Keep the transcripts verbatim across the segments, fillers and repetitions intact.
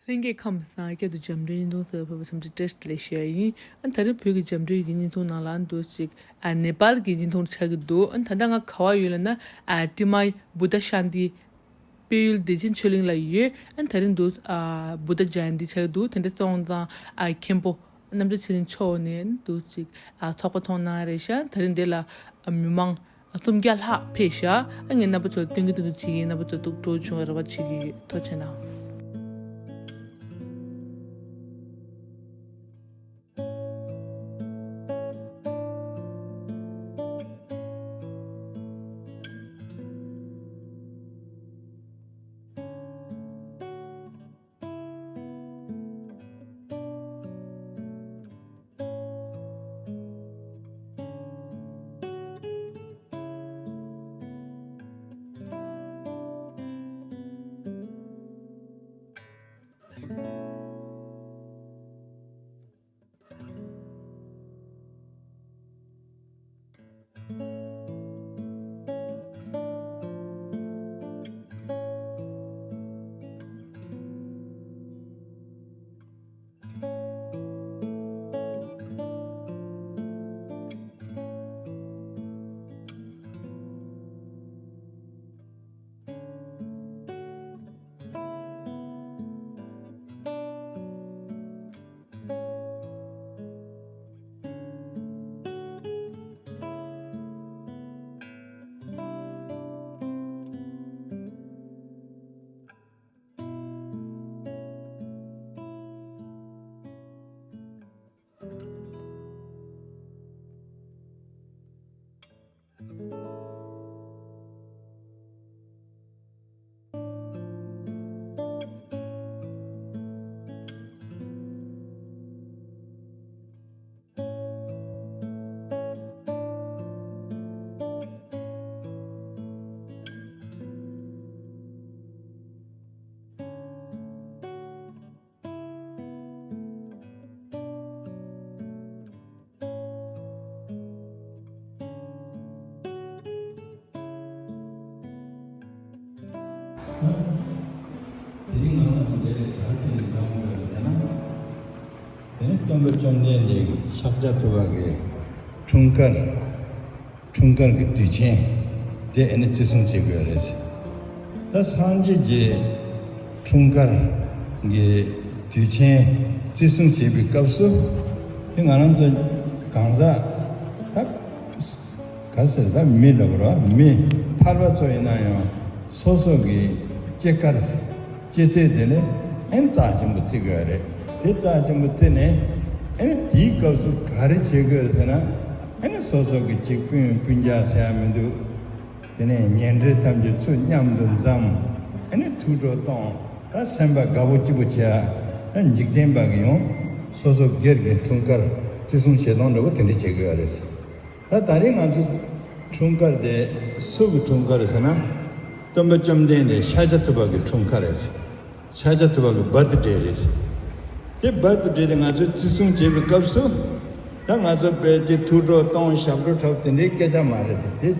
ལྷན་རྒྱས་ཁམས་བཟང་། ཁྱེད་དུ་འཇམ་འདྲའི་བརྙན་ཐུང་ཟེར་བ་ཕེབས་པ་ཐམས་ཅད་བཀྲ་ཤིས་བདེ་ལེགས་ཞུ་ཡ་ཡིན། ཨ་ནི་ད་རེས་བོད་ཀྱི་འཇམ་འདྲའི་གི་བརྙན་ཐུང་ནང་ལ་འདུག་ཅིག་ཨ་ནེ་པཱལ་གྱི་བརྙན་ཐུང་ཆགས་ཀྱི་འདུག་ཨ་ནི་ད་ལྟ་ང་ག་བ་ཡོད་ལབ་ན། ཨ་ཏི་མ་བུདྡྷ་ཤཱན་ཏི་དཔལ་ཡུལ་བདེ་ཆེན་ཆོས་གླིང་ལ་ཡོད། ཨ་ནི་ད་རེས་འདུག་ཨ་བུདྡྷ་ཇ་ཡན་ཏི་ཆགས་ཀྱི་འདུག་དེ་འདྲ་སོང་ཙང་ཨ་མཁན་པོ་རྣམ་གྲོལ་ཚེ་རིང་མཆོག་ནས་འདུག་ཅིག་ཨ་ཚོགས་པ་མཐོང་གནང་རེད་ཤག་དེ་རིང་འདི་ལ་ཨ་མི་མང་ཨ་སུམ་བརྒྱ་ལྷག་ཕེབས་ཤག་ཨ་ངས་རྣམ་པ་ཚོར་སྟོན་གི་སྟོན་གི་བྱེད་ཀྱི་ཡིན། རྣམ་པ་ཚོ་ཐུགས་སྤྲོ་བྱུང་བའི་རེ་བ་བྱེད་ཀྱི་ཡོད། ཐུགས་རྗེ་གནང་། དེ་རིང་ང་རང་ཚོ་འདིར་ག་རེ་བྱས་ནས་འཛོམས་དགོས་རེད་ཟེར་ན། དེ་ནི་སྟོན་པ་བཅོམ་ལྡན་འདས་ཀྱི་ཤཱཀྱ་ཐུབ་པ་གི་འཁྲུངས་སྐར། འཁྲུངས་སྐར་གྱི་དུས་ཆེན་དེ་ཨ་ནི་བརྩི་སྲུང་བྱེད་དགོས་རེད། ད་སངས་རྒྱས་ཀྱི་འཁྲུངས་སྐར་གྱི་དུས་ཆེན་བརྩི་སྲུང་བྱེད་པའི་སྐབས་སུ། དེ་ང་རང་ཚོ་གང་ཟག་ད་ག་ཟེར་ད་མི་ལབ་ར་མི་ཕལ་པ་ཚོ་ཡིན་ན་ཡང་སོ་སོ་གི་སྐྱེས་སྐར། སྐྱེས་ཚེས་དེ་ནི་ཨེ་རྩ་ཆེན་པོ་བརྩི་དགོས་རེད། དེ་རྩ་ཆེན་པོ་བརྩི་ནས་ཨེ་དེའི་སྐབས་སུ་ག་རེ་བྱེད་དགོས་རེད་ཟེར་ན། ཨེ་སོ་སོ་གི་གཅིག་སྤུན་སྤུན་ཀྱག་ཟེར་ཡ་མི་འདུག་དེ་ནས་ཉེ་འབྲེལ་ཐམས་ཅད་ཚུར་མཉམ་དུ་འཛོམས། ཨེ་ཐུགས་སྤྲོ་གཏོང་། ད་སེམས་པ་དགའ་པོ་སྐྱིད་པོ་བྱེད་ཡ། ཨེ་འཇིག་རྟེན་པ་གི་ཡང་སོ་སོ་སྒེར་གྱི་འཁྲུངས་སྐར་བརྩི་སྲུང་བྱེད་སྟངས་འདྲ་པོ་དེ་འདྲ་བྱེད་དགོས་རེད། ད་ད་རེས་ང་ཚོ་འཁྲུངས་སྐར་དེ་སུ་གི་འཁྲུངས་སྐར་རེད་ཟེར་ན། སྟོན་པ་བཅོམ་ལྡན་འདས་ཤཱཀྱ་ཐུབ་པ་གི་འཁྲུངས་སྐར་རེད། ཤཱཀྱ་ཐུབ་པ་གི་བར་ཐི་ཌེ་རེད། དེ་བར་ཐི་ཌེ་དེ་ང་ཚོས་བརྩི་སྲུང་བྱེད་པའི་སྐབས་སུ། ད་ང་ཚོ་དཔེ་དེ་ཐུགས་སྤྲོ་གཏོང་ཞབས་བྲོ་འཁྲབ་དེ་འདྲའི་སྐད་ཆ་མ་རེད་ཟེར་དེ།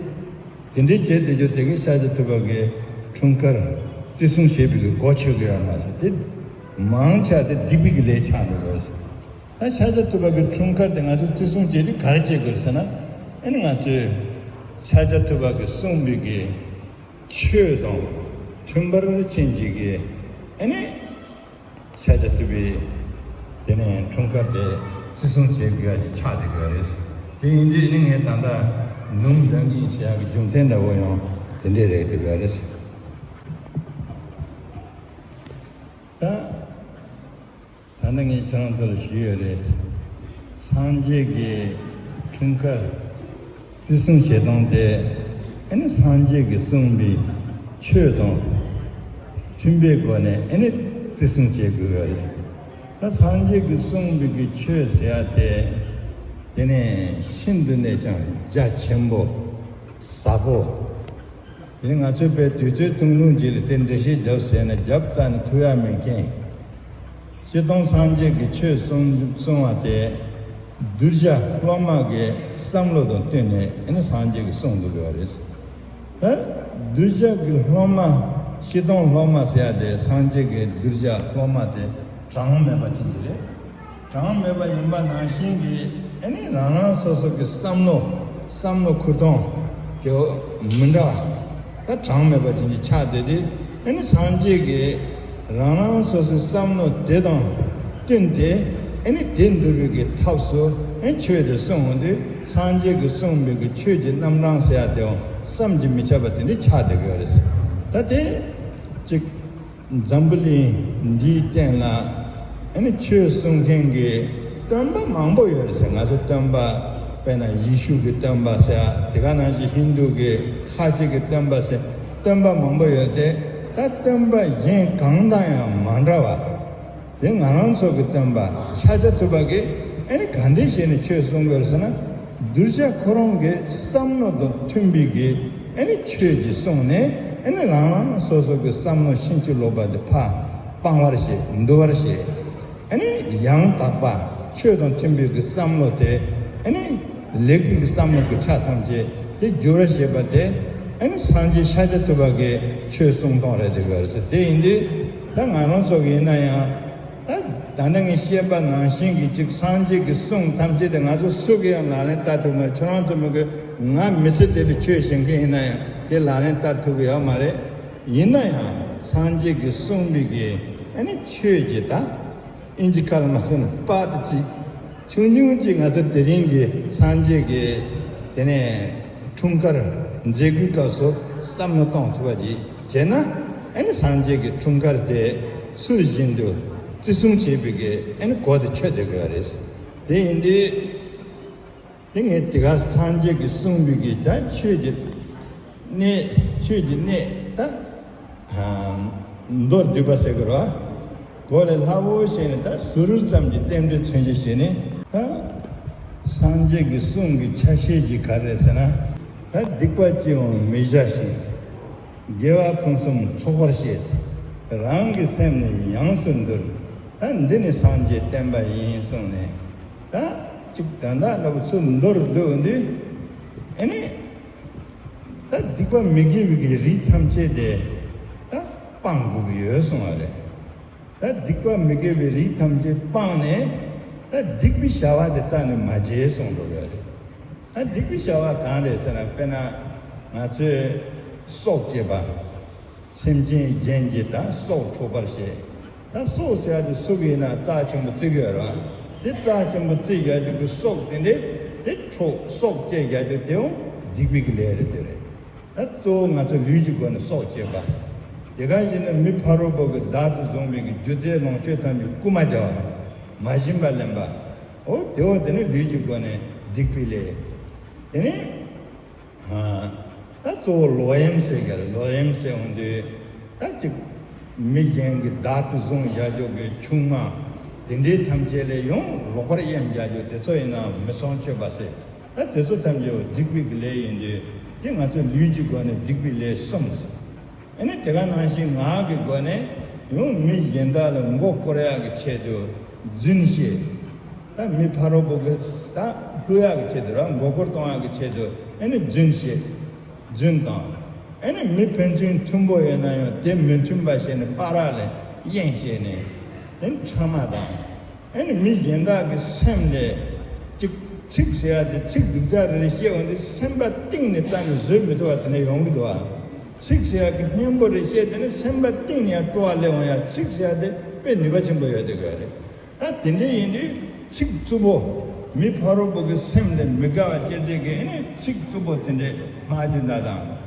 དེ་འདྲའི་བྱེད་དེ་རྒྱུ་དེ་གི་ཤཱཀྱ་ཐུབ་པ་གི་འཁྲུངས་སྐར་བརྩི་སྲུང་བྱེད་པའི་གི་གོ་ཆོད་གི་ཡོད་མ་ཟེར་དེ། མང་ཆེ་བ་དེ་སྡིག་པའི་གི་ལས་ཆགས་འགྲོ་གི་རེད་ཟེར། ད་ཤཱཀྱ་ཐུབ་པ་གི་འཁྲུངས་སྐར་དེ་ང་ཚོ་བརྩི་སྲུང་བྱེད་དུས་ག་རེ་བྱེད་དགོས་ཟེར་ན། ཨ་ནི་ང་ཚོས་ཤཱཀྱ་ཐུབ་པ་གི་གསུངས་པའི་གི་ཆོས་དང་མཐུན་པར་ཕྱིན་ཅིག་གི་ཨ་ནི་ཤཱཀྱ་ཐུབ་པའི་དེ་ནས་འཁྲུངས་སྐར་དེ་བརྩི་སྲུང་བྱེད་དགོས་ཡ་ཅིག་ཆགས་བསྡད་ཡོད་རེད། དེ་ཡིན་དུས་ཨ་ནི་ངས་ད་ལྟ་ལུང་འདྲ་གིན་ཞེས་ཡ་གི་རྒྱུ་མཚན་འདྲ་བོ་ཡང་དེ་འདྲས་རེད་བསྡད་ཡོད་རེད། ད། ད་ནི་ངས་ཁྱེད་རང་ཚོ་ལ་ཞུས་ཡོད་རེད། སངས་རྒྱས་ཀྱི་འཁྲུངས་སྐར་བརྩི་སྲུང་བྱེད་སྟངས་དེ། ཨ་ནི་སངས་རྒྱས་ཀྱིས་གསུངས་པའི་ཆོས་དང་མཐུན་པའི་སྒོ་ནས་ཨ་ནི་བརྩི་སྲུང་བྱེད་དགོས་ཡོད་རེད། ད་སངས་རྒྱས་ཀྱིས་གསུངས་པའི་གི་ཆོས་ཟེར་ཡ་དེ། དེ་ནས་ཤིན་ཏུ་ནས་ཀྱང་རྒྱ་ཆེན་པོ། ཟབ་པོ། དེ་ནི་ང་ཚོས་དཔེ་དུས་ཚོད་ཐུང་ཐུང་ཅིག་ལ་དེ་འགྲེལ་བཤད་རྒྱབ་ཟེར་ན་རྒྱབ་རྩ་ནས་ཐུབ་ཡ་མེད་མཁན། སྤྱིར་བཏང་སངས་རྒྱས་ཀྱི་ཆོས་གསུང་གསུང་བ་དེ་གདུལ་བྱ་སློབ་མ་གི་བསམ་བློ་དང་བསྟུན་ནས་ཨ་ནི་སངས་རྒྱས་ཀྱིས་གསུངས་འདུག་ཡོད་རེད། ད་གདུལ་བྱ་གི་སློབ་མ་ སྤྱིར་བཏང་སློབ་མ་ཟེར་ཡ་དེ་སངས་རྒྱས་ཀྱི་གདུལ་བྱ་སློབ་མ་དེ་གྲངས་མེད་པ་ཅན་དེ་རེད། གྲངས་མེད་པ་ཡིན་པ་ནང་བཞིན་གྱི་ཨ་ནི་རང་རང་སོ་སོ་གི་བསམ་བློ་བསམ་བློ་འཁུར་སྟངས་དེ་མི་འདྲ་བ་ད་གྲངས་མེད་པ་ཅན་གྱི་ཆགས་བསྡད་དེ། ཨ་ནི་སངས་རྒྱས་ཀྱི་རང་རང་སོ་སོའི་བསམ་བློ་དེ་དང་བསྟུན་ཏེ། ཨ་ནི་དེ་འདུལ་བའི་གི་ཐབས་སུ་ཨ་ནི་ཆོས་དེ་གསུངས་འོང་དུས། སངས་རྒྱས་ཀྱིས་གསུངས་པའི་གི་ཆོས་ཀྱི་རྣམ་གྲངས་ཟེར་ཡ་དེའང་བསམ་གྱིས་མི་ཁྱབ་པ་དེ་འདྲ་ཆགས་བསྡད་ཀྱི་ཡོད་རེད། ད་དེ་གཅིག་འཛམ་བུ་གླིང་འདིའི་སྟེང་ལ་ཨ་ནི་ཆོས་གསུང་མཁན་གྱི་སྟོན་པ་མང་པོ་ཡོད་རེད་ཟེར། ང་ཚོ་སྟོན་པ་དཔེར་ན་ཡེ་ཤུ་གི་སྟོན་པ་ཟེར། དེ་ག་ནང་བཞིན་ཧིན་དུ་གི་ཁ་ཆེ་གི་སྟོན་པ་ཟེར། སྟོན་པ་མང་པོ་ཡོད་དེ། ད་སྟོན་པ་གཞན་གང་དང་ཡང་མ་འདྲ་བ། དེ་ང་རང་ཚོ་གི་སྟོན་པ་ཤཱཀྱ་ཐུབ་པ་གིས་ཨ་ནི་ག་འདྲ་བྱས་ནས་ཆོས་གསུང་གི་ཡོད་རེད་ཟེར་ན། གདུལ་བྱ་ཁོ་རང་གི་བསམ་བློ་དང་མཐུན་པའི་གི་ཨ་ནི་ཆོས་ཀྱི་གསུངས་ནས། ཨ་ནི་རང་རང་སོ་སོ་གི་བསམ་བློ་ཕྱིན་ཅི་ལོག་པ་དེ་ཕར་སྤང་བར་བྱེད། འདུལ་བར་བྱེད། ཨ་ནི་ཡང་དག་པ་ཆོས་དང་མཐུན་པའི་གི་བསམ་བློ་དེ། ཨ་ནི་ལེགས་པའི་གི་བསམ་བློ་གི་ཆ་ཐམས་ཅད་དེ་བསྒྱུར་བར་བྱེད་པ་དེ། ཨ་ནི་སངས་རྒྱས་ཤཱཀྱ་ཐུབ་པ་གི་ཆོས་གསུང་སྟངས་རེད་འདུག་གི་རེད་ཟེར། དེ་ཡིན་དུས་ད་ང་རང་ཚོ་གི་ཡིན་ན་ཡང་། ད་ད་ནི་ངས་བཤད་པ་ནང་བཞིན་གྱི་ཅིག་སངས་རྒྱས་ཀྱི་གསུང་ཐམས་ཅད་དེ་ང་ཚོ་སུ་གིས་ཡང་ལག་ལེན་བསྟར་ཐུབ་མ་རེད། ཁྱོད་རང་ཚོ་མི་དགོས། ང་མི་ཚེ་དེ་ལ་ཆོས་བྱེད་མཁན་ཡིན་ན་ཡང་དེ་ལག་ལེན་བསྟར་ཐུབ་ཀྱི་ཡོད་མ་རེད། ཡིན་ན་ཡང་སངས་རྒྱས་ཀྱིས་གསུངས་པའི་གི་ཨ་ནི་ཆོས་ཀྱི་ད་ཨིན་ཇི་སྐད་ལ་མ་སོང་ན་པར་ཊི་ཅིག་ཆུང་ཆུང་ཅིག་ང་ཚོ་དེ་རིང་གི་སངས་རྒྱས་ཀྱི་དེ་ནས་འཁྲུངས་སྐར་མཛད་སྒོའི་སྐབས་སུ་བསམ་བློ་གཏོང་ཐུབ་པ་ཅིག་བྱས་ན། ཨ་ནི་སངས་རྒྱས་ཀྱི་འཁྲུངས་སྐར་དེ་ཚུལ་བཞིན་དུ་བརྩི་སྲུང་བྱེད་པའི་གི་ཨ་ནི་གོ་དེ་ཆོད་བསྡད་དགོས་པ་རེད། དེ་ཡིན་དུས། དེ་ངས་དེ་ག་སངས་རྒྱས་ཀྱིས་གསུངས་པའི་གི་ད་ཆོས་ཀྱི་གནས། ཆོས་ཀྱི་གནས་ད་མདོར་བསྡུས་པ་ཟེར་དགོས་རེད་བ། གོ་ལས་སླ་པོ་བྱས་ནས་ད་ཟུར་ཙམ་གྱི་རྟེན་འབྲེལ་མཚོན་བྱེད་བྱས་ནས། ད་སངས་རྒྱས་ཀྱི་གསུང་གི་ཆ་ཤས་ཀྱི་ག་རེ་རེད་ཟེར་ན། ད་སྡིག་པ་ཅི་ཡང་མི་བྱ་ཞིང་། དགེ་བ་ཕུན་སུམ་ཚོགས་པར་བྱེད། རང་གི་སེམས་ནི་ཡོངས་སུ་འདུལ། ད་འདི་ནི་སངས་རྒྱས་བསྟན་པ་ཡིན་གསུངས་ནས། ད་ཅིག་དོན་དག་འདྲ་པོ་ཚུར་མདོར་བསྡུས་དུས། ཨ་ནི་ད་སྡིག་པ་མི་དགེ་བའི་གི་རིགས་ཐམས་ཅད་དེ་ད་སྤང་དགོས་ཀྱི་ཡོད་གསུངས་པ་རེད། ད་སྡིག་པ་མི་དགེ་བའི་རིགས་ཐམས་ཅད་སྤངས་ནས། ད་སྡིག་པའི་བྱ་བ་དེ་རྩ་ནས་མ་བྱེད་གསུངས་འགྲོ་གི་རེད། ད་སྡིག་པའི་བྱ་བ་གང་རེད་ཟེར་ན། དཔེར་ན་ང་ཚོས་སྲོག་བཅད་པ། སེམས་ཅན་གཞན་གྱི་ད་སྲོག་འཕྲོག་པར་བྱེད། ད་སྲོག་ཟེར་ཡ་དེ་སུ་གི་ཡིན་ན་རྩ་ཆེན་པོ་བརྩི་གི་ཡོད་རེད་བ། དེ་རྩ་ཆེན་པོ་བརྩི་བཞག་རྒྱུ་གི་སྲོག་དེ་འདྲས་དེ་འཕྲོག་སྲོག་བཅད་བཞག་རྒྱུ་དེའང་སྡིག་པའི་གི་ལས་རེད། དེ་རེད། ད་གཙོ་བོ་ང་ཚོ་ལུས་ཀྱི་སྒོ་ནས་སྲོག་བཅད་པ། དེ་ག་ཡིན་ན་མི་ཕ་རོལ་པོ་གིས་བདག་ཏུ་བཟུང་བའི་གི་སྒྱུ་རྩལ་ལོངས་སྤྱོད་ཐམས་ཅད་རྐུ་མ་བྱ་བ། མ་བྱིན་པ་ལེན་པ། འོ་དེ་འོ་དེ་ནི་ལུས་ཀྱི་སྒོ་ནས་སྡིག་པའི་ལས། དེ་ནི་ད་གཙོ་བོ་ལོག་གཡེམ་ཟེར་གི་རེད། ལོག་གཡེམ་ཟེར་འོང་དུས་ད་ཅིག་མི་གཞན་གྱིས་བདག་ཏུ་བཟུང་བཞག་རྒྱུ་གི་ཆུང་མ་དེ་འདྲའི་ཐམས་ཅད་ལས་ཡང་ལོག་པར་གཡེམ་བཞག་རྒྱུ་དེ་ཚོ་ཡིན་ན་མི་ཚངས་སྤྱོད་པ་ཟེར། ད་དེ་ཚོ་ཐམས་ཅད་སྡིག་པའི་གི་ལས་ཡིན་དུས། དེ་ང་ཚོ་ལུས་ཀྱི་སྒོ་ནས་སྡིག་པའི་ལས་གསུམ་ཟེར། ཨ་ནི་དེ་ག་ནང་བཞིན་ངག་གི་སྒོ་ནས་ཡང་མི་གཞན་དག་ལ་མགོ་སྐོར་ཡག་གི་ཆེད་དུ་རྫུན་བཤད། ད་མི་ཕ་རོལ་པོ་གི་ད་བསླུ་ཡག་གི་ཆེད་དུ་ར། མགོ་སྐོར་གཏོང་ཡག་གི་ཆེད་དུ་ཨ་ནི་རྫུན་བཤད། རྫུན་དང་། ཨ་ནི་མི་ཕན་ཚུན་མཐུན་པོ་ཡོད་ན་ཡང་དེ་མི་མཐུན་པ་བྱས་ནས་བར་ལ་གཡེང་བྱས་ནས་དེ་ཕྲ་མ་དང་། ཨ་ནི་མི་གཞན་དག་གི་སེམས་ལ་ཅིག་ཚིག་ཟེར་ཡ་དེ་ཚིག་སྡུག་ཅག་རེ་རེ་བཤད་འོང་དུས་སེམས་པ་གཏིང་ནས་རྩ་ནས་བཟོད་མི་ཐུབ་པ་དེ་འདྲ་ཡོང་གི་འདུག་བ། ཚིག་ཟེར་ཡ་གི་སྙན་པོ་རེ་བཤད་དེ་ནི་སེམས་པ་གཏིང་ནས་ཡང་སྤྲོ་བ་སླེབས་འོང་ཡ། ཚིག་ཟེར་ཡ་དེ་དཔེ་ནུས་པ་ཆེན་པོ་ཡོད་དེ་ག་རེད། ད་དེ་འདྲ་ཡིན་དུས་ཚིག་རྩུབ་པོ། མི་ཕ་རོལ་པོ་གི་སེམས་ལ་མི་དགའ་བ་སྐྱེ་ཚད་ཀྱི་ཨ་ནི་ཚིག་རྩུབ་པོ་དེ་འདྲ་སྨྲ་རྒྱུ་འདྲ་དང་།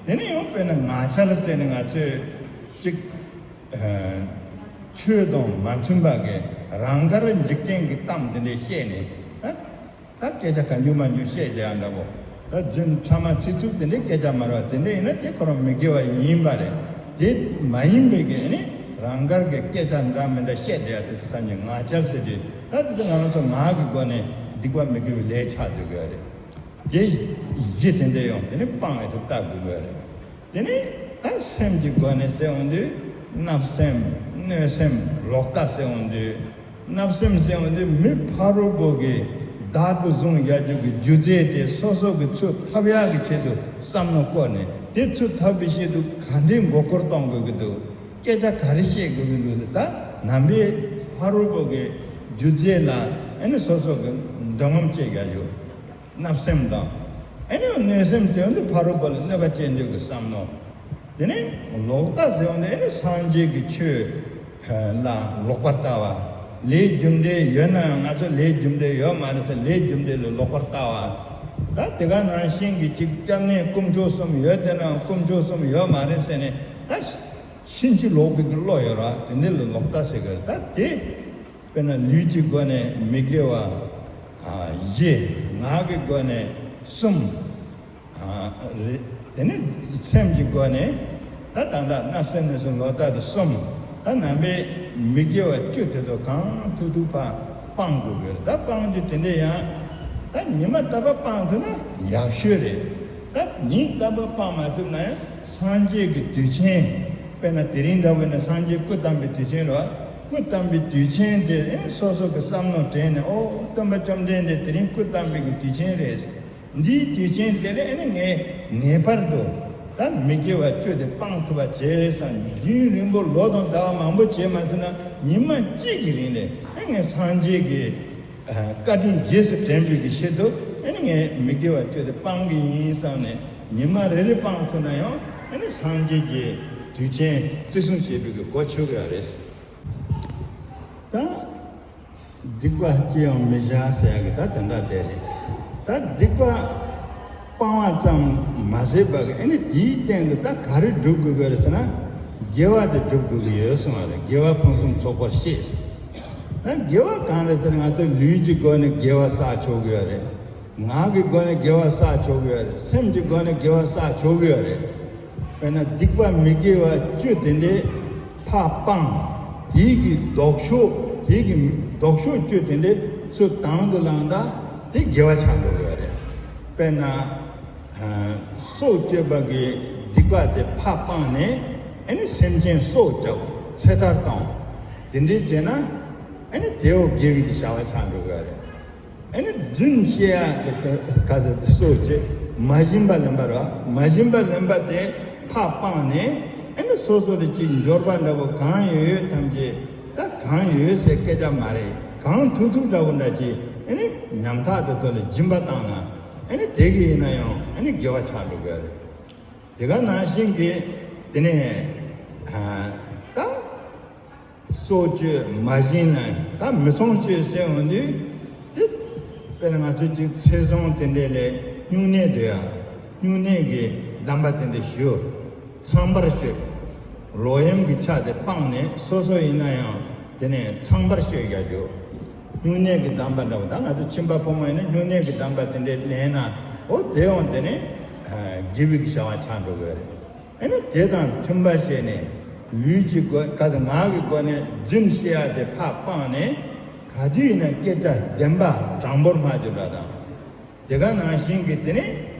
དེ་ནས་ཡང་དཔེར་ན་ངག་འཁྱལ་ཟེར་ནས་ང་ཚོས་ཅིག་ཆོས་དང་མ་མཐུན་པ་གི་རང་དགར་འཇིག་རྟེན་གྱི་གཏམ་དེ་འདྲ་བཤད་ནས། ད་ད་སྐད་ཆ་གང་བྱུང་མང་བྱུང་བཤད་བསྡད་ཡ་འདྲ་པོ། ད་རྫུན་ཕྲ་མ་ཚིག་རྩུབ་དེ་འདྲའི་སྐད་ཆ་མ་རེད་བ། དེ་འདྲ་ཡིན་ན་དེ་ཁོ་རང་མི་དགེ་བ་ཡིན་པ་རེད། དེ་མ་ཡིན་པའི་གི་ཨ་ནི་རང་དགར་གྱི་སྐད་ཆ་འདྲ་མི་འདྲ་བཤད་བསྡད་ཡ་དེ་ཚོ་ཐམས་ཅད་ངག་འཁྱལ་ཟེར་དུས། ད་དེ་ཚོ་ང་རང་ཚོ་ངག་གི་སྒོ་ནས་སྡིག་པ་མི་དགེ་བའི་ལས་ཆགས་སྡོད་ཀྱི་ཡོད་རེད། དེ་གཞི་དེ་འདྲ་ཡང་དེ་ནི་སྤང་བའི་ཐོག་ལྟ་དགོས་ཀྱི་ཡོད་རེད། དེ་ནི་ད་སེམས་ཀྱི་སྒོ་ནས་ཟེར་འོང་དུས། བརྣབ་སེམས། གནོད་སེམས། ལོག་ལྟ་ཟེར་འོང་དུས། བརྣབ་སེམས་ཟེར་འོང་དུས་མི་ཕ་རོལ་པོ་གི་ བདག་ཏུ་བཟུང་ཡག་རྒྱུ་གི་རྒྱུ་རྫས་དེ་སོ་སོ་གི་ཚུར་ཐོབ་ཡག་གི་ཆེད་དུ་བསམ་བློ་བསྐོར་ནས། དེ་ཚུར་ཐོབ་པའི་ཆེད་དུ་ག་འདྲའི་མགོ་སྐོར་གཏོང་དགོས་ཀྱི་འདུག་སྐད་ཆ་ག་རེ་བཤད་དགོས་ཀྱི་འདུག་ཟེར། ད་ནང་པའི་ཕ་རོལ་པོ་གི་རྒྱུ་རྫས་ལ་ཨ་ནི་སོ་སོ་གི་འདོད་རྔམ་སྐྱེ་ཡག་རྒྱུ། བརྣབ་སེམས་དང་། ཨ་ནི་གནོད་སེམས་ཟེར་བ་འདི་ཕ་རོལ་པོ་ལ་གནོད་པ་སྐྱེལ་འདོད་ཀྱི་བསམ་མནོ། དེ་ནས་ལོག་ལྟ་ཟེར་བ་འདི་ཨ་ནི་སངས་རྒྱས་ཀྱི་ཆོས་ལ་ལོག་པར་ལྟ་བ། ལས་རྒྱུ་འབྲས་ཡོད་ནའང་ང་ཚོ་ལས་རྒྱུ་འབྲས་ཡོད་མ་རེད་ཟེར་ལས་རྒྱུ་འབྲས་ལ་ལོག་པར་ལྟ་བ། ད་དེ་ག་ནང་བཞིན་གྱི་ཅིག་སྐྱབས་གནས་དཀོན་མཆོག་གསུམ་ཡོད་དེ་ནའང་དཀོན་མཆོག་གསུམ་ཡོད་མ་རེད་ཟེར་ནས། ད་ཕྱིན་ཅི་ལོག་པའི་གི་བློ་ཡོད་ར། དེ་འདི་ལ་ལོག་ལྟ་ཟེར་གི་རེད། ད་དེ། དཔེར་ན་ལུས་ཀྱི་སྒོ་ནས་མི་དགེ་བ་ཨ་བཞི། ངག་གི་སྒོ་ནས་གསུམ། ཨ་རེད། དེ་ནས་སེམས་ཀྱི་སྒོ་ནས་ད་ད་ལྟ་བརྣབ་སེམས་གནོད་སེམས་ལོག་ལྟ་དེ་གསུམ། ད་ནང་པའི་མི་དགེ་བ་བཅུ་དེ་ཚོ་གང་ཐུབ་ཐུབ་ཕར་སྤང་དགོས་ཀྱི་རེད། ད་སྤང་རྒྱུ་དེ་འདྲ་ཡང་ད་ཉི་མ་རྟག་པར་སྤང་ཐུབ་ན་ཡག་ཤོས་རེད། ད་ཉིན་རྟག་པར་སྤང་མ་ཐུབ་ན་ཡང་སངས་རྒྱས་ཀྱི་དུས་ཆེན། དཔེར་ན་དེ་རིང་འདྲ་བོ་ཡིན་ན་སངས་རྒྱས་སྐུ་བལྟམས་པའི་དུས་ཆེན་རེད་བ། སྐུ་བལྟམས་པའི་དུས་ཆེན་དེ་ཨེ་སོ་སོ་གི་བསམ་མནོ་དྲན་ནས། ཨོ་སྟོན་པ་བཅོམ་ལྡན་འདས་དེ་རིང་སྐུ་བལྟམས་པའི་གི་དུས་ཆེན་རེད། འདིའི་དུས་ཆེན་དེ་ལ་ཨེ་ནི་ངས་ངེས་པར་དུ་ད་མི་དགེ་བ་བཅུ་དེ་སྤང་ཐུབ་པ་བྱེད་བསམ། རྒྱུན་རིང་པོ་ལོ་དང་ཟླ་བ་མང་པོ་བྱེད་མ་ཐུབ་ན་ཉི་མ་གཅིག་གི་རིང་ལ་ཨེ་ངས་སངས་རྒྱས་ཀྱི་བཀའ་དྲིན་རྗེས་སུ་དྲན་པའི་གི་ཆེད་དུ་ཨེ་ནི་ངས་མི་དགེ་བ་བཅུ་དེ་སྤང་གི་ཡིན་བསམ་ནས་ཉི་མ་རེ་རེ་སྤང་ཐུབ་ན་ཡང་ཨེ་ནི་སངས་རྒྱས་ཀྱི་དུས་ཆེན་བརྩི་སྲུང་བྱེད་པའི་གི་གོ་ཆོད་གི་ཡོད་རེད། ད་སྡིག་པ་ཅི་ཡང་མི་བྱ་ཟེར་ཡག་གི་ད་དོན་དག་དེ་རེད། ད་སྡིག་པ་སྤང་བ་ཙམ་མ་ཟད་པ་གི་ཨེ་ནི་དེའི་སྟེང་དུ་ད་ག་རེ་སྒྲུབ་དགོས་ཀྱི་རེད་ཟེར་ན། དགེ་བ་དེ་སྒྲུབ་དགོས་ཀྱི་ཡོད་གསུངས་པ་རེད། དགེ་བ་ཕུན་སུམ་ཚོགས་པར་བཤད་ཟེར། ད་དགེ་བ་གང་རེད་ཟེར་ན་ང་ཚོ་ལུས་ཀྱི་སྒོ་ནས་དགེ་བ་བསགས་ཆོག་གི་ཡོད་རེད། ངག་གི་སྒོ་ནས་དགེ་བ་བསགས་ཆོག་གི་ཡོད་རེད། སེམས་ཀྱི་སྒོ་ནས་དགེ་བ་བསགས་ཆོག་གི་ཡོད་རེད། དཔེར་ན་སྡིག་པ་མི་དགེ་བ་བཅུ་དེ་འདྲའི་ཕར་སྤང་། དེའི་གི་ལྡོག་ཕྱོགས། དེའི་གི་ལྡོག་ཕྱོགས་བཅུ་དེ་འདྲའི་ཚུར་དང་དུ་བླངས་ད་དེ་དགེ་བ་ཆགས་འགྲོ་གི་ཡོད་རེད། དཔེར་ན་ཨ་སྲོག་གཅོད་པ་གི་སྡིག་པ་དེ་ཕར་སྤངས་ནས་ཨ་ནི་སེམས་ཅན་སྲོག་བཅད་ཚེ་ཐར་གཏོང་། དེ་འདྲའི་བྱས་ན་ཨ་ནི་དེའོ་དགེ་བའི་གི་བྱ་བ་ཆགས་འགྲོ་གི་ཡོད་རེད། ཨ་ནི་རྫུན་བཤད་ཡག་གི་ག་ཚོད་སྲོག་བཅད། མ་བྱིན་པ་ལེན་པ་རེད་བ། མ་བྱིན་པ་ལེན་པ་དེ་ཕར་སྤངས་ནས་ཨ་ནི་སོ་སོ་ལ་ཅིག་འབྱོར་པ་འདྲ་པོ་གང་ཡོད་ཡོད་ཐམས་ཅད། ད་གང་ཡོད་ཟེར་སྐད་ཆ་མ་རེད། གང་ཐུབ་ཐུབ་འདྲ་པོ་འདྲ་ཅིག་ཨ་ནི་ཉམ་ཐག་དེ་ཚོ་ལ་སྦྱིན་པ་བཏང་ན་ཨ་ནི་དེ་གི་ཡིན་ན་ཡང་ཨ་ནི་དགེ་བ་ཆགས་འགྲོ་གི་རེད། དེ་ག་ནང་བཞིན་གྱི་དེ་ནས་ཨ་ད། སྲོག་གཅོད་མ་བྱིན་ན་ད་མི་ཚངས་སྤྱོད་ཟེར་འོང་དུས། དེ་དཔེར་ན་ང་ཚོས་ཅིག་ཚེ་བཟང་དེ་འདྲས་ལས་སྨྱུང་གནས་སྡོད་ཡ། སྨྱུང་གནས་ཀྱི་གདམས་པ་དེ་འདྲས་ཞུ། ཚངས་པར་སྤྱོད། ལོག་གཡེམ་གྱི་ཆ་དེ་སྤངས་ནས་སོ་སོ་ཡིན་ན་ཡང་དེ་ནས་ཚངས་པར་སྤྱོད་ཡ་རྒྱུ། སྨྱུང་གནས་ཀྱི་གདམས་པ་འདྲ་བོ། ད་ང་ཚོ་ཁྱིམ་པ་ཕོ་མོ་ཡིན་ན་སྨྱུང་གནས་ཀྱི་གདམས་པ་དེ་འདྲས་ལེན་ན། འོ་དེ་ཡང་དེ་ནས་དགེ་བའི་གི་བྱ་བ་ཆགས་འགྲོ་གི་རེད། ཨ་ནི་དེ་དང་མཐུན་པ་བྱས་ནས་ལུས་ཀྱི་སྒོ་ག་ཚོད་ངག་གི་སྒོ་ནས་རྫུན་བཤད་ཡ་དེ་ཕར་སྤངས་ནས། ག་དུས་ཡིན་ན་སྐད་ཆ་བདེན་པ་དྲང་པོར་སྨྲ་རྒྱུ་འདྲ་དང་། དེ་ག་ནང་བཞིན་གྱི་དེ་ནས་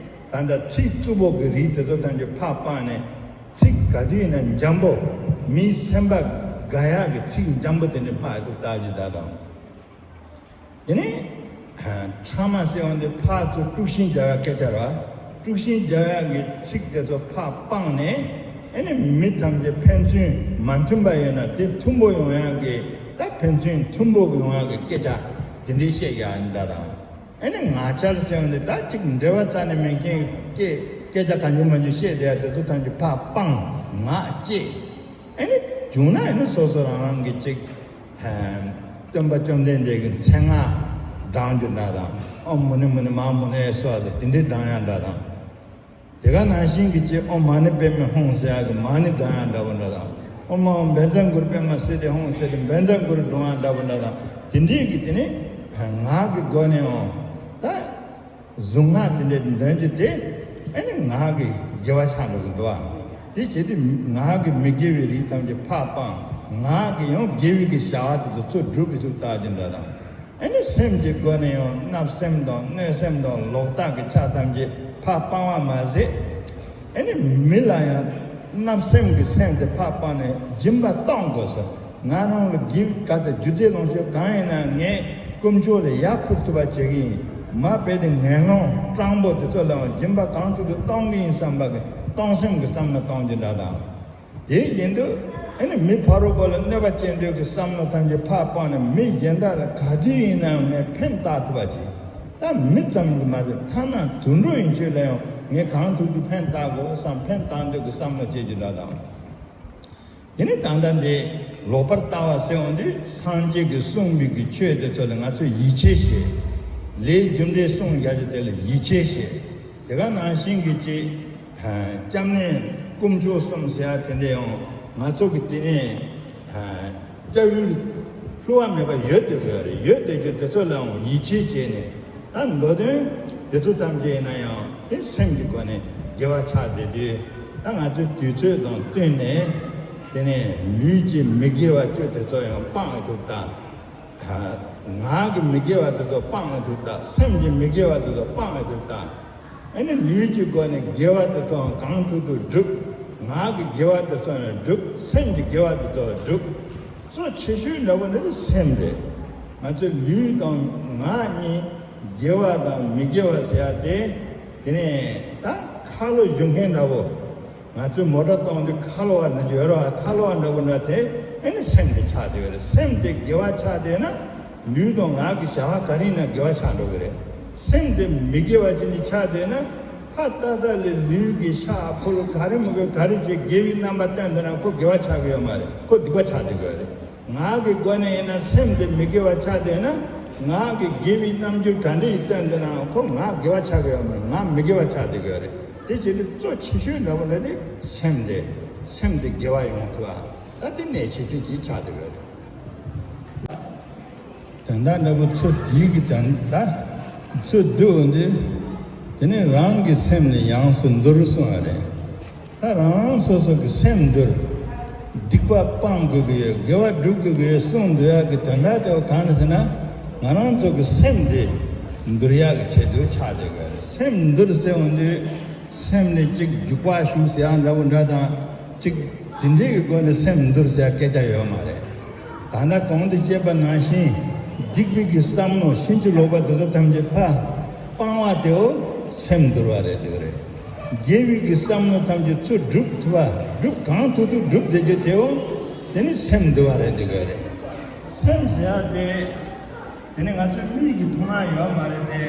ད་ལྟ་ཚིག་རྩུབ་པོ་གི་རིགས་དེ་ཚོ་ཐམས་ཅད་ཕར་སྤངས་ནས། ཚིག་ག་དུས་ཡིན་ན་འཇམ་པོ། མིའི་སེམས་པ་དགའ་ཡག་གི་ཚིག་འཇམ་པོ་དེ་འདྲ་སྨྲ་ཡ་དེ་ལྟ་རྒྱུ་འདྲ་དང་། དེ་ནས་ཕྲ་མ་ཟེར་བ་འདི་ཕར་ཚུར་དཀྲུག་ཤིང་རྒྱག་ཡག་སྐད་ཆ་རེད་བ། དཀྲུག་ཤིང་རྒྱག་ཡག་གི་ཚིག་དེ་ཚོ་ཕར་སྤངས་ནས། ཨ་ནི་མི་ཐམས་ཅད་ཕན་ཚུན་མ་མཐུན་པ་ཡོད་ན་དེ་མཐུན་པོ་ཡོང་ཡག་གི། ད་ཕན་ཚུན་མཐུན་པོ་ཡོང་ཡག་གི་སྐད་ཆ་དེ་འདྲའི་བཤད་ཡག་འདྲ་དང་། ཨ་ནི་ངག་འཁྱལ་ཟེར་བ་འདི་ད་ཅིག་འབྲེལ་བ་རྩ་ནས་མེད་མཁན་གྱི་སྐད་སྐད་ཆ་གང་བྱུང་མང་བྱུང་བཤད་བསྡད་ཡག་དེ་ཚོ་ཐམས་ཅད་ཕར་སྤངས། ངག་བཅད། ཨ་ནི་བྱུང་ན་ཨ་ནི་སོ་སོ་རང་རང་གི་ཅིག་ཨ་སྟོན་པ་བཅོམ་ལྡན་འདས་ཀྱི་མཚན་སྔགས་བགྲང་རྒྱུ་འདྲ་དང་། ཨོཾ་མུ་ནེ་མུ་ནེ་མ་ཧཱ་མུ་ནེ་སྭཱ་ཧཱ་ཟེར་དེ་འདྲའི་བགྲང་ཡག་འདྲ་དང་། དེ་ག་ནང་བཞིན་གྱི་ཅིག་ཨོཾ་མ་ཎི་པདྨེ་ཧཱུྃ་ཟེར་ཡག་གི་མ་ཎི་བགྲང་ཡག་འདྲ་པོ་འདྲ་དང་། ཨོཾ་ཨཱཿཧཱུྃ་བཛྲ་གུ་རུ་པདྨ་སིདྡྷི་ཧཱུྃ་ཟེར་ཏེ་བཛྲ་གུ་རུ་བགྲང་ཡག་འདྲ་པོ་འདྲ་དང་། དེ་འདྲའི་གི་དེ་ནི་ངག་གི་སྒོ་ནས་འོང་ད། གཟུངས་སྔགས་དེ་འདྲའི་འདོན་རྒྱུ་དེ་ཨ་ནི་ངག་གི་དགེ་བ་ཆགས་འགྲོ་གི་འདུག་ཨ། དེ་བྱེད་དུས་ངག་གི་མི་དགེ་བའི་རིགས་ཐམས་ཅད་ཕར་སྤངས། ངག་གི་ཡང་དགེ་བའི་གི་བྱ་བ་དེ་ཚོ་ཚུར་སྒྲུབ་པའི་ཚུལ་ལྟ་རྒྱུ་འདྲ་དང་། ཨ་ནི་སེམས་ཀྱི་སྒོ་ནས་ཡང་བརྣབ་སེམས་དང་གནོད་སེམས་དང་ལོག་ལྟ་གི་ཆ་ཐམས་ཅད་ཕར་སྤང་བ་མ་ཟད། ཨ་ནི་མི་ལ་ཡང་བརྣབ་སེམས་ཀྱི་སེམས་དེ་ཕར་སྤངས་ནས་སྦྱིན་པ་གཏོང་དགོས་སོ། ང་རང་ལ་དགེ་བའི་ག་ཚོད་རྒྱུ་རྫས་ལོངས་སྤྱོད་གང་ཡིན་ན་ངས་ དཀོན་མཆོག་ལ་ཡར་འཕུར་ཐུབ་པ་བྱེད་ཀྱི་ཡིན། མར་བབས་ཏེ་ངན་སློང་སྤྲང་པོ་དེ་ཚོ་ལའང་སྦྱིན་པ་གང་ཐུབ་ཐུབ་གཏོང་གི་ཡིན་བསམ་པ་གི་གཏོང་སེམས་ཀྱི་བསམ་བློ་གཏོང་རྒྱུ་འདྲ་དང་། དེ་བཞིན་དུ་ཨ་ནི་མི་ཕ་རོལ་པོ་ལ་གནོད་པ་སྐྱེལ་འདོད་ཀྱི་བསམ་བློ་ཐམས་ཅད་ཕར་སྤངས་ནས། མི་གཞན་དག་ལ་ག་དུས་ཡིན་ནའང་ངས་ཕན་བཏགས་ཐུབ་པ་བྱེད། ད་མི་ཙམ་གྱིས་མ་ཟད་ཐ་ན་དུད་འགྲོ་ཡི་ཆོས་ལ་ཡང་ངས་གང་ཐུབ་ཐུབ་ཕན་བཏགས་དགོས་བསམ། ཕན་བཏགས་འདོད་ཀྱི་བསམ་བློ་སྐྱེ་རྒྱུ་འདྲ་དང་། དེ་ནས་ད་ལྟ་འདི་ལོག་པར་ལྟ་བ་ཟེར་འོང་དུས། སངས་རྒྱས་ཀྱིས་གསུངས་པའི་གི་ཆོས་དེ་ཚོ་ལ་ང་ཚོས་ཡིད་ཆེས་བྱེད། ལས་རྒྱུ་འབྲས་གསུངས་བཞག་རྒྱུ་དེ་ལ་ཡིད་ཆེས་བྱེད། དེ་ག་ནང་བཞིན་གྱི་ཅིག་སྐྱབས་གནས་དཀོན་མཆོག་གསུམ་ཟེར་ཡ་དེ་འདྲ་ཡང་ང་ཚོ་གི་དེ་ནས་སྐྱབས་ཡུལ་བསླུ་བ་མེད་པ་ཡོད་བསྡད་ཀྱི་ཡོད་རེད། ཡོད་བསྡད་རྒྱུ་དེ་ཚོ་ལའང་ཡིད་ཆེས་བྱས་ནས། ད་མདོ་དོན་དེ་ཚོ་ཐམས་ཅད་ཡིན་ན་ཡང་དེ་སེམས་ཀྱི་སྒོ་ནས་དགེ་བ་ཆགས་བསྡད་དུས། ད་ང་ཚོའི་དུས་ཚོད་དང་བསྟུན་ནས་དེ་ནས་ལུས་ཀྱི་མི་དགེ་བ་བཅུ་དེ་ཚོ་ཡང་སྤང་ཐུབ་དང་། ངག་གི་མི་དགེ་བ་དེ་ཚོ་སྤང་ཐུབ་དང་། སེམས་ཀྱི་མི་དགེ་བ་དེ་ཚོ་སྤང་ཐུབ་དང་། ཨ་ནི་ལུས་ཀྱི་སྒོ་ནས་དགེ་བ་དེ་ཚོ་གང་ཐུབ་ཐུབ་སྒྲུབ། ངག་གི་དགེ་བ་དེ་ཚོ་ཡང་སྒྲུབ། སེམས་ཀྱི་དགེ་བ་དེ་ཚོ་སྒྲུབ། གཙོ་ཆེ་ཤོས་འདྲ་པོ་འདི་ནི་སེམས་རེད། ང་ཚོའི་ལུས་དང་ངག་གཉིས་དགེ་བ་དང་མི་དགེ་བ་ཟེར་ཡ་དེ། དེ་ནས་ད་ཁ་ལོ་བཞུ་མཁན་འདྲ་པོ། ང་ཚོས་མོ་ཊ་གཏོང་དུས་ཁ་ལོ་བ་འདྲ་ཅིག་ཡོད་རེད་བ། ཁ་ལོ་བ་འདྲ་པོ་འདྲ་དེ་ཨ་ནི་སེམས་དེ་ཆགས་བསྡད་ཡོད་རེད། སེམས་དེ་དགེ་བ་ཆགས་བསྡད་ན། ལུས་དང་ངག་གི་བྱ་བ་ག་རེ་ཡིན་ན་དགེ་བ་ཆགས་འགྲོ་གི་རེད། སེམས་དེ་མི་དགེ་བ་ཅན་ཅིག་ཆགས་བསྡད་ན། ཕར་ལྟ་ས་ལས་ལུས་ཀྱི་ཤ་ཕོ་ལོ་ག་རེ་མི་དགོས། ག་རེ་བྱས་དགེ་བའི་རྣམ་པ་སྟོན་བསྡད་ན་ཁོ་དགེ་བ་ཆགས་ཀྱི་ཡོད་མ་རེད། ཁོ་སྡིག་པ་ཆགས་བསྡད་ཀྱི་ཡོད་རེད། ངག་གི་སྒོ་ནས་ཡིན་ན་སེམས་དེ་མི་དགེ་བ་ཆགས་བསྡད་ན། ངག་གི་དགེ་བའི་རྣམ་འགྱུར་ག་འདྲ་ཞིག་སྟོན་བསྡད་ན་ཁོ་ངག་དགེ་བ་ཆགས་ཀྱི་ཡོད་མ་རེད། ངག་མི་དགེ་བ་ཆགས་བསྡད་ཀྱི་ཡོད་རེད། དེ་བྱས་དུས་གཙོ་ཆེ་ཤོས་འདྲ་པོ་འདྲ་དེ་སེམས་དེ། སེམས་དེ་དགེ་བ་ཡོང་ཐུབ་ཨ། ད་དེ་གནད་ཆེ་ཤོས་ཅིག་ཆགས་བསྡད་ཀྱི་ཡོད་རེད། དོན་དག་འདྲ་པོ་ཚུར་བསྡུས་ཀྱི་དོན་དག་ཚུར་བསྡུ་འོང་དུས། དེ་ནས་རང་གི་སེམས་ནི་ཡོངས་སུ་འདུལ་གསུངས་པ་རེད། ད་རང་རང་སོ་སོ་གི་སེམས་འདུལ། སྡིག་པ་སྤང་དགོས་ཀྱི་ཡོད། དགེ་བ་སྒྲུབ་དགོས་ཀྱི་ཡོད་གསུངས་འདུལ་ཡག་གི་དོན་དག་དེ་བ་གང་རེད་ཟེར་ན། ང་རང་ཚོ་གི་སེམས་དེ་འདུལ་ཡག་གི་ཆེད་དུ་ཆགས་བསྡད་དགོས་རེད། སེམས་འདུལ་ཟེར་འོང་དུས། སེམས་ནི་གཅིག་འཇུག་པ་ཞུགས་ཟེར་ཡག་འདྲ་པོ་འདྲ་དང་། གཅིག་དེ་འདྲའི་གི་སྒོ་ནས་སེམས་འདུལ་ཟེར་སྐད་ཆ་ཡོད་མ་རེད། ད་ལྟ་གོང་དུ་བཤད་པ་ནང་བཞིན་སྡིག་པའི་གི་བསམ་བློ་ཕྱིན་ཅི་ལོག་པ་དེ་ཚོ་ཐམས་ཅད་ཕར་སྤང་བ་དེའོ་སེམས་འདུལ་བ་རེད་འདུག་རེད། དགེ་བའི་གི་བསམ་བློ་ཐམས་ཅད་ཚུར་སྒྲུབ་ཐུབ་པ། སྒྲུབ་གང་ཐུབ་ཐུབ་སྒྲུབ་བསྡད་རྒྱུ་དེའོ་དེ་ནི་སེམས་འདུལ་བ་རེད་འདུག་རེད། སེམས་ཟེར་ཡག་དེ་དེ་ནི་ང་ཚོའི་མིག་གིས་མཐོང་ཡག་ཡོད་མ་རེད་དེ།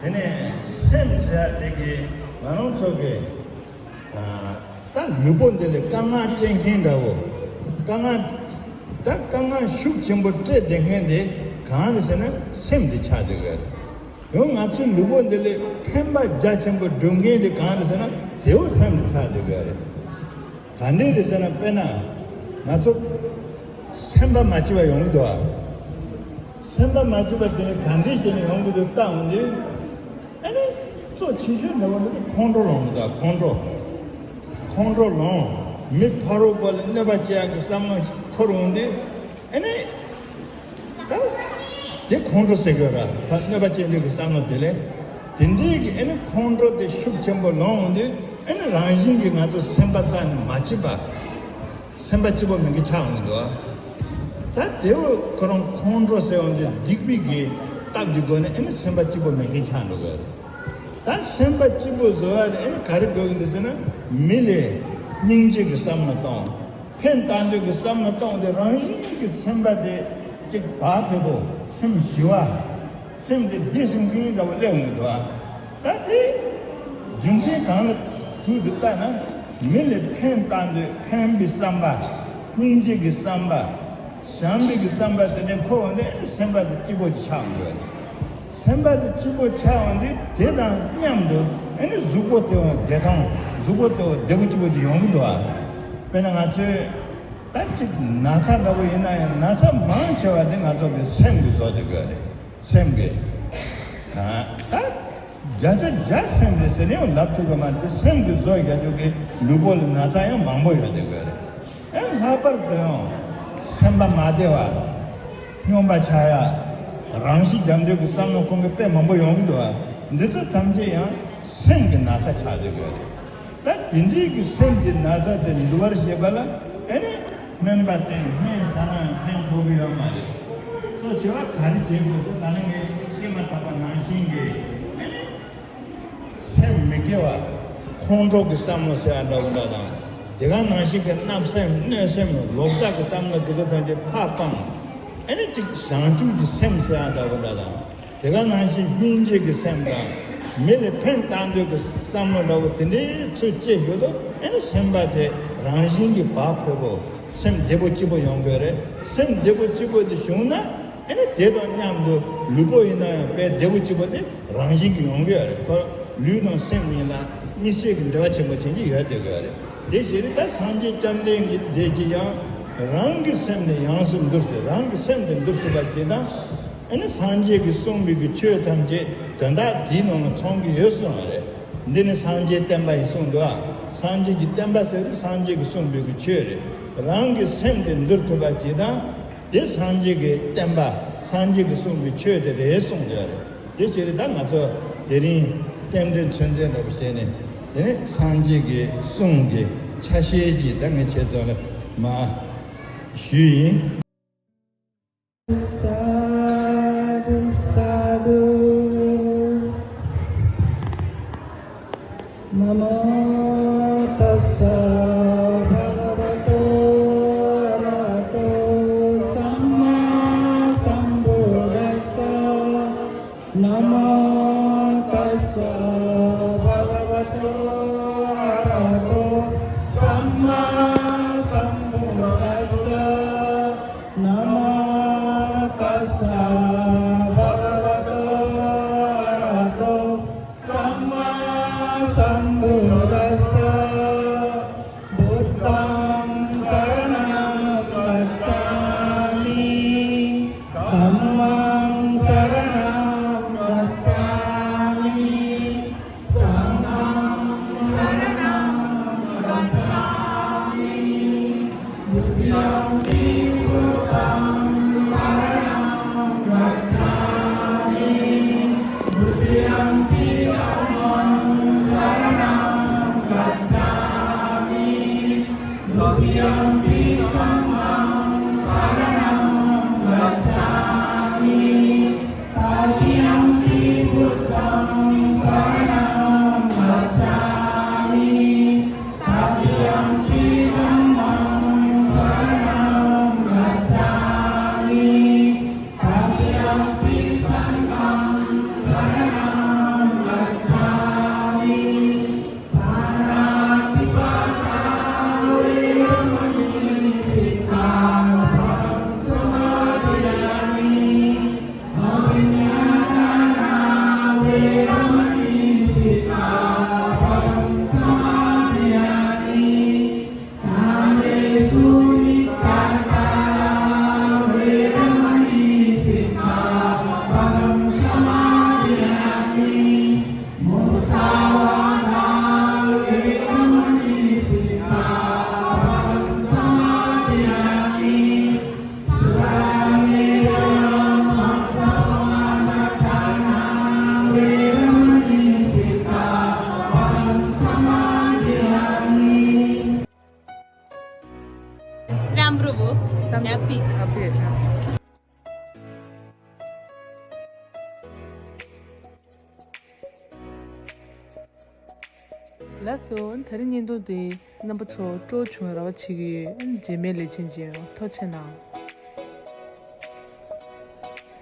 དེ་ནི་སེམས་ཟེར་ཡག་དེ་གི་ང་རང་ཚོ་གི་ད་ལུས་པོ་འདི་ལ་དཀའ་ངལ་སྤྲད་མཁན་འདྲ་བོ། དཀའ་ངལ། ད་དཀའ་ངལ་ཤུགས་ཆེན་པོ་སྤྲད་བསྡད་མཁན་དེ་གང་རེད་ཟེར་ན་སེམས་དེ་ཆགས་བསྡད་ཡོད་རེད། ཡང་ང་ཚོའི་ལུས་པོ་འདི་ལ་ཕན་པ་རྒྱ་ཆེན་པོ་སྒྲུབ་མཁན་དེ་གང་རེད་ཟེར་ན་དེའོ་སེམས་དེ་ཆགས་བསྡད་ཡོད་རེད། ག་འདྲས་རེད་ཟེར་ན། དཔེར་ན་ང་ཚོ་སེམས་པ་མ་སྐྱིད་པ་ཡོང་གི་འདུག་ཨ། སེམས་པ་མ་སྐྱིད་པ་དེ་ནི་ག་འདྲས་བྱས་ནས་ཡོང་གི་འདུག་བལྟ་འོང་དུས། ཨ་ནི་གཙོ་ཆེ་ཤོས་འདྲ་བོ་འདི་ཁོང་ཁྲོ་ལངས་གི་འདུག་ཁོང་ཁྲོ། ཁོང་ཁྲོ་ལངས། མི་ཕ་རོལ་པོ་ལ་གནོད་པ་བྱེད་ཡག་གི་བསམ་བློ་འཁོར་འོང་དུས། ཨ་ནི་ད་དེ་ཁོང་ཁྲོ་ཟེར་གི་ཡོད་ར། ད་གནོད་པ་བྱེད་འདོད་ཀྱི་བསམ་བློ་དེ་ལས། དེ་འདྲའི་གི་ཨ་ནི་ཁོང་ཁྲོ་དེ་ཤུགས་ཆེན་པོ་ལངས་འོང་དུས། ཨ་ནི་རང་བཞིན་གྱིས་ང་ཚོ་སེམས་པ་རྩ་ནས་མ་སྐྱིད་པ། སེམས་པ་སྐྱིད་པོ་མེད་མཁན་ཆགས་འོང་གི་འདུག་ད་དེ་བོ་ཁོ་རང་ཁོང་ཁྲོ་ཟེར་འོང་དུས་སྡིག་པའི་གི་སྟབས་ཀྱི་སྒོ་ནས་ཨ་ནི་སེམས་པ་སྐྱིད་པོ་མེད་མཁན་ཆགས་འགྲོ་གི་རེད། ད་སེམས་པ་སྐྱིད་པོ་བཟོ་ཡ་ལ་ཨ་ནི་ག་རེ་དགོས་ཀྱི་འདུག་ཟེར་ན། མི་ལ་སྙིང་རྗེ་གི་བསམ་བློ་གཏོང་། ཕན་བཏགས་འདོད་ཀྱི་བསམ་བློ་གཏོང་སྟེ་རང་བཞིན་གྱི་སེམས་པ་དེ་གཅིག་བག་ཕེབས་པོ། སེམས་ཞི་བ། སེམས་དེ་བདེ་སིང་སིང་འདྲ་བོ་སླེབས་འོང་གི་འདུག་ད་དེ་རྒྱུ་མཚན་གང་ལ་ཐུག་འདུག་ལྟ་ན། མི་ལ་ཕན་བཏགས་འདོད། ཕན་པའི་བསམ་པ། སྙིང་རྗེ་གི་བསམ་པ། བྱམས་པའི་གི་བསམ་པ་དེ་འདྲ་འཁོར་འོང་དུས་སེམས་པ་དེ་སྐྱིད་པོ་ཅིག་ཆགས་འོང་གི་ཡོད་རེད། སེམས་པ་དེ་སྐྱིད་པོ་ཆགས་འོང་དུས་དེ་དང་མཉམ་དུ་ཨ་ནི་གཟུགས་པོ་དེའང་བདེ་ཐང་། གཟུགས་པོ་དེའང་བདེ་པོ་སྐྱིད་པོ་ཅིག་ཡོང་གི་འདུག་ཨ། དཔེར་ན་ང་ཚོས་ད་ཅིག་ན་ཚ་འདྲ་པོ་ཡིན་ན་ཡང་ན་ཚ་མང་ཆེ་བ་དེ་ང་ཚོ་གི་སེམས་ཀྱིས་བཟོ་བསྡད་ཀྱི་ཡོད་རེད། སེམས་ཀྱིས། ད་བརྒྱ་ཆ་བརྒྱ་སེམས་རེད་ཟེར་ནས་ཡང་ལབ་ཐུབ་ཀྱི་མ་རེད་དེ། སེམས་ཀྱིས་བཟོ་བཞག་རྒྱུ་གི་ལུས་པོ་ལ་ན་ཚ་ཡང་མང་པོ་ཡོད་བསྡད་ཀྱི་ཡོད་རེད། ཨེ་ལྷག་པར་དུ་ཡང་སེམས་པ་མ་བདེ་བ། སྨྱོན་པ་ཆགས་ཡ། རང་ཤི་རྒྱག་འདོད་ཀྱི་བསམ་བློ་ཁོང་གི་དཔེ་མང་པོ་ཡོང་གི་འདུག་བ། འདི་ཚོ་ཐམས་ཅད་ཡང་སེམས་ཀྱི་ན་ཚ་ཆགས་བསྡད་ཀྱི་ཡོད་རེད། ད་དེ་འདྲའི་གི་སེམས་ཀྱི་ན་ཚ་དེ་འདུལ་བར་བྱེད་པ་ལ་ཨེ་ནི་སྨན་པ་དེ་སྨན་ཟ་ན་ཕན་ཐོགས་ཀྱི་ཡོད་མ་རེད། བྱ་བ་ག་རེ་བྱེད་དགོས་ཟེར་ད་ནི་ངས་ཤེས་མ་ཐག་པ་ནང་བཞིན་གྱི་ཨ་ནི་སེམས་མི་སྐྱེ་བ། ཁོང་ཁྲོ་གི་བསམ་བློ་ཟེར་ཡ་འདྲ་བོ་འདྲ་དང་། དེ་ག་ནང་བཞིན་གྱི་བརྣབ་སེམས་གནོད་སེམས་ལོག་ལྟ་གི་བསམ་བློ་དེ་ཚོ་ཐམས་ཅད་ཕར་སྤངས། ཨ་ནི་གཅིག་བྱང་ཆུབ་ཀྱི་སེམས་ཟེར་ཡ་འདྲ་བོ་འདྲ་དང་། དེ་ག་ནང་བཞིན་སྙིང་རྗེ་གི་སེམས་དང་། མི་ལ་ཕན་བཏགས་འདོད་ཀྱི་བསམ་བློ་འདྲ་བོ་དེ་འདྲའི་ཚུལ་སྐྱེས་ཡོད་དོ། ཨ་ནི་སེམས་པ་དེ་རང་བཞིན་གྱིས་བག་ཕེབས་པོ། སེམས་བདེ་པོ་སྐྱིད་པོ་ཡོང་དགོས་རེད། སེམས་བདེ་པོ་སྐྱིད་པོ་དེ་བྱུང་ན། ཨ་ནི་དེ་དང་མཉམ་དུ་ལུས་པོ་ཡིན་ན་ཡང་དཔེ་བདེ་པོ་སྐྱིད་པོ་དེ་རང་བཞིན་གྱིས་ཡོང་གི་ཡོད་རེད། ཁོ་ལུས་དང་སེམས་གཉིས་ལ་དམིགས་བསལ་གྱི་འབྲེལ་བ་ཆེན་པོ་ཅན་ཅིག་ཡོད་བསྡད་ཀྱི་ཡོད་རེད། དེ་བྱས་ཏེ་ད་སངས་རྒྱས་བཅོམ་ལྡན་གྱི་འདས་ཀྱིས་ཡང་རང་གི་སེམས་ནི་ཡོངས་སུ་འདུལ་ཟེར། རང་གི་སེམས་དེ་འདུལ་ཐུབ་པ་བྱེད་དང་། ཨ་ནི་སངས་རྒྱས་ཀྱིས་གསུངས་པའི་གི་ཆོས་ཐམས་ཅད་དོན་དག་དེའི་ནང་ལ་ཚང་གི་ཡོད་གསུངས་པ་རེད། འདི་ནི་སངས་རྒྱས་བསྟན་པ་ཡིན་གསུངས་འདུག་ཨ། སངས་རྒྱས་ཀྱི་བསྟན་པ་ཟེར་དུས་སངས་རྒྱས་ཀྱིས་གསུངས་པའི་གི་ཆོས་རེད། རང་གི་སེམས་དེ་འདུལ་ཐུབ་པ་བྱེད་དང་། དེ་སངས་རྒྱས་ཀྱི་བསྟན་པ། སངས་རྒྱས་ཀྱིས་གསུངས་པའི་ཆོས་དེ་རེད་གསུངས་ཡོད་རེད། དེ་བྱས་ཏེ་ད་ང་ཚོ་དེ་རིང་རྟེན་འབྲེལ་མཚོན་བྱེད་འདྲ་པོ་བྱས་ནས། དེ་ནི་སངས་རྒྱས་ཀྱི་གསུང་གི་ཆ་ཤས་ཀྱིས་ད་ངས་ཁྱེད་ཚོ་ལ་མར་ཞུས་ཡིན། སཱ་དྷུ་སཱ་དྷུ། नमो तस्स भगवतो अरहतो सम्मासम्बुद्धस्स। नमो तस्स भगवतो अरहतो सम्मासम्बुद्धस्स। नमो तस्स भगवतो अरहतो सम्मासम्बुद्धस्स। बुद्धं शरणं गच्छामि। धम्मं शरणं गच्छामि। संघं शरणं गच्छामि। द्वितीयं पि बुद्धं शरणं गच्छामि। द्वितीयं पि धम्मं शरणं गच्छामि। द्वितीयं पि संघं शरणं गच्छामि। तृतीयं पि बुद्धं शरणं गच्छामि। तृतीयं पि धम्मं शरणं गच्छामि। तृतीयं पि संघं शरणं गच्छामि। पाणातिपाता वेरमणी सिक्खापदं समादियामि। अभिन्नादाना वेरमणी सिक्खापदं समादियामि। कामेसु मिच्छाचारा वेरमणी सिक्खापदं समादियामि। मुसावादा वेरमणी सिक्खापदं समादियामि। सुरामेरयमज्जपमादट्ठाना वेरमणी सिक्खापदं समादियामि। राम्रो भयो। Happy। Happy। ལགས་སོ། ད་རིང་བརྙན་ཐུང་འདི་རྣམ་པ་ཚོ་སྤྲོ་བྱུང་རེ་བ་བྱེད་ཀྱི་ཡོད། རྗེས་མའི་ལེ་ཚན་ཅིག་ཐུགས་རྗེ་གནང་།